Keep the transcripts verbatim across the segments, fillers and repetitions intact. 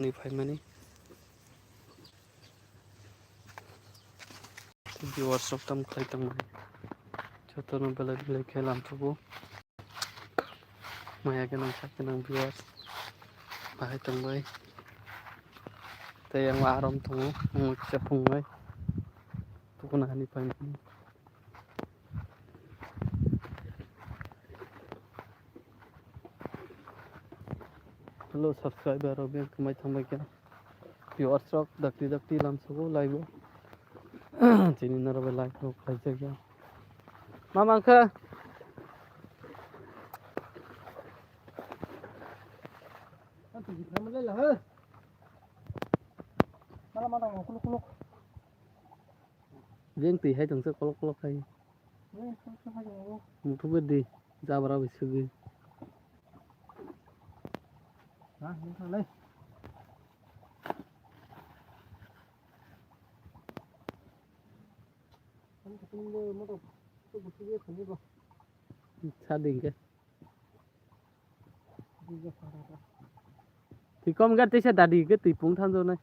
ni phaimani. Viewers rok tam khlai tongmani. Jotono belai belai khe lamthugo. Maya gwnang sak gwnang viewers. Bahai tongbai. Tei ang arom tongo. Ang kisa phungnai. Tukuna hani phaimani. Hello, subscriber rok, beng kwmai thangbai khe. Viewers rok, dakti dakti lamsogo live o. Chini norok bai like rok khlaijak ya. Mama kha. Mala mala kuluk kuluk. Jeng twi hai tongsa kolok kolok hai. Muthubadi jabra bai sugwi. Sadi hingke. Twi kom ga tisa dadi ke twi pung thanjo nai.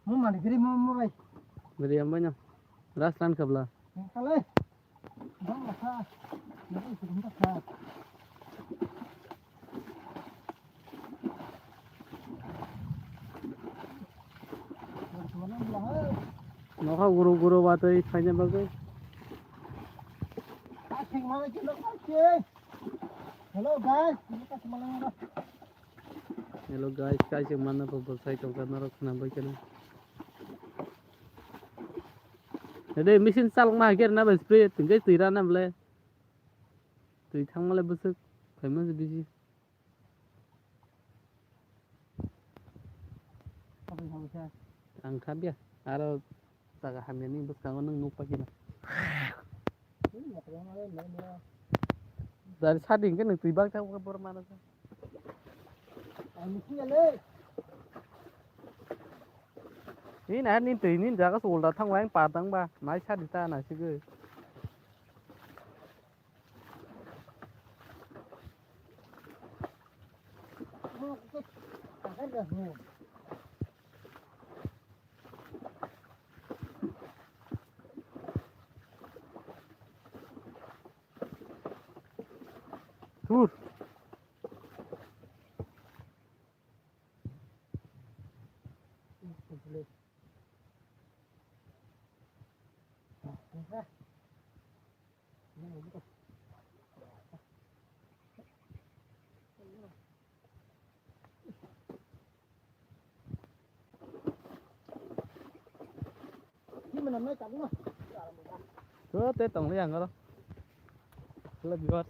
Mo mani giri mo mo bai. Giri ambai na. Ras lan kabla. Kale. Bang la kha. Ni isu kum ta kha. Nokha guru guru batwi phaina bagwi. Hello guys. Hello guys, kaisa manna pho bwsai tongkha norok khwnabai khe. Ede machine chalokma hai khe rwna bai spray tongkhe twi rana bwle. Twi thangmale bwswk phaima se bisi. Ang khabya aro jaga hamyani bwskango nwng nuk paikhe na. Dari sadi hingke nwng twi bak thang bor mana sa. Ni na ni twi ni jaga sulda thang wang pa tang ba mai sadi ta na sigwi. Tur. To te tong le ang aro. Hello viewers,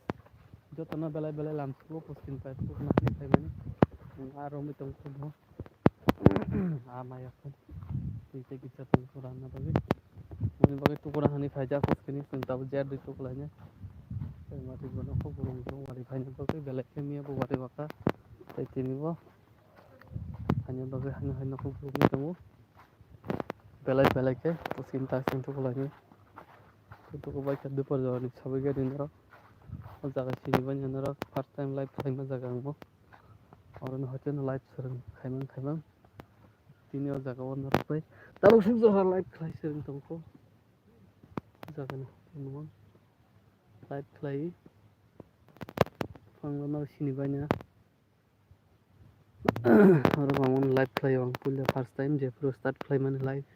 joto no belai belai lam sugo posting pai sugo na ni phaimani. Ang aro mi tong sugo. Ah, maya kho. Twi tei kisa tong pura na bagwi. Moni bagwi tukura hani phaijak kho kini chwng tabuk jet dui tuklaini. Tei mati bono kho burung burung wari phaina bagwi belai khe miya bo wari baka. Tei tini bo hani bagwi hani hai nokho burung tongo. Belai belai khe kuching ta chwng tuklaini. Tuku bai khe dupar jorani sabai gari norok. O jaga sini bai norok first time live khlaima jaga ang bo. Oro no hoite no live swrwng khaimang khaimang. Tini o jaga o norok bai tabuk suk jaga live khlai se wng tongkho. O jaga ni nugo live khlai phang no sini bai na. Oro bo ang live khlai o ang puila first time jephuru start khlai mani live.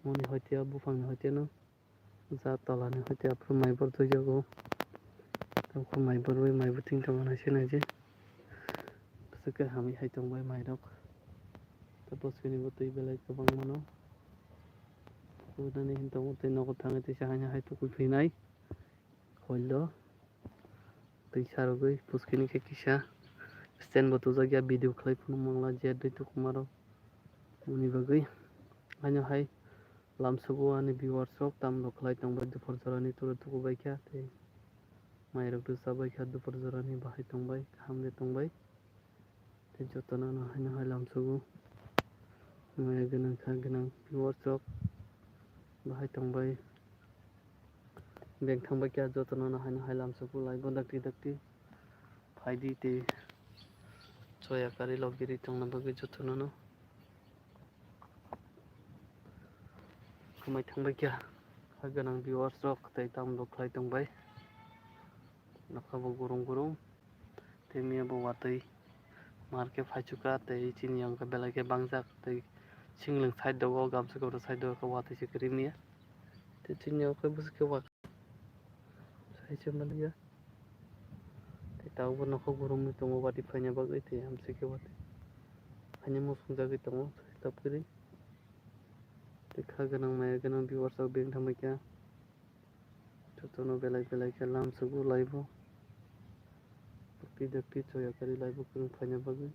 Moni hoite o buphang ni hoite no. Ja tola ni hoite aphuru mai bor twi jago. Tamo khe mai bor bai mai bo ting tongma nai se nai je. Bwswk khe hamwi hai tong bai mai rok. Tei bwswk ni bo twi belai kwbang mano. Bo nani hin tongo tei nogo thangwi tei sa hai hai tukui phinai. Hoi do. Twi sarogwi puskini khe kisa stand bo tubujak ya, video khlai phano mangla je dui tukumaro moni bagwi. Haino hai lamsugo ani viewers rok tamrok khlai tongbai duphor jorani turo tukubaikha tei mairok rwchapbaikha duphor jorani bahai tongbai kaham de tongbai. Tei jotono ano haino hai lamsugo maya gwnang kha gwnang viewers rok bahai tongbai. Beng thangbai khe jotono no haino hai lamsugo live o dakti dakti. Phaidi tei choya kari logiri tongna bagwi jotono no. Khumai thangbai kha, ha gwnang viewers rok tei tamrok khlai tongbai. Nokha bo gurung gurung. Tei miya bo watwi market phaichukha tei chini yong khe belai khe bangjak tei singling side o gamsa kotor side o khe watwi se kwrwi miya. Tei chini yong khe bwswk khe wa. Sai se maliya. Tei tabukbo nokhok bo romwi tongo watwi phaina bagwi tei hamsai khe watwi phaina muchungjagwi tongo tei tabukhe tei kha gwnang maya gwnang viewers rok beng thangbai kha. Jotono belai belai khe lamsugo laibo. Dakti dakti choya kari laibo kwrwng phaina bagwi.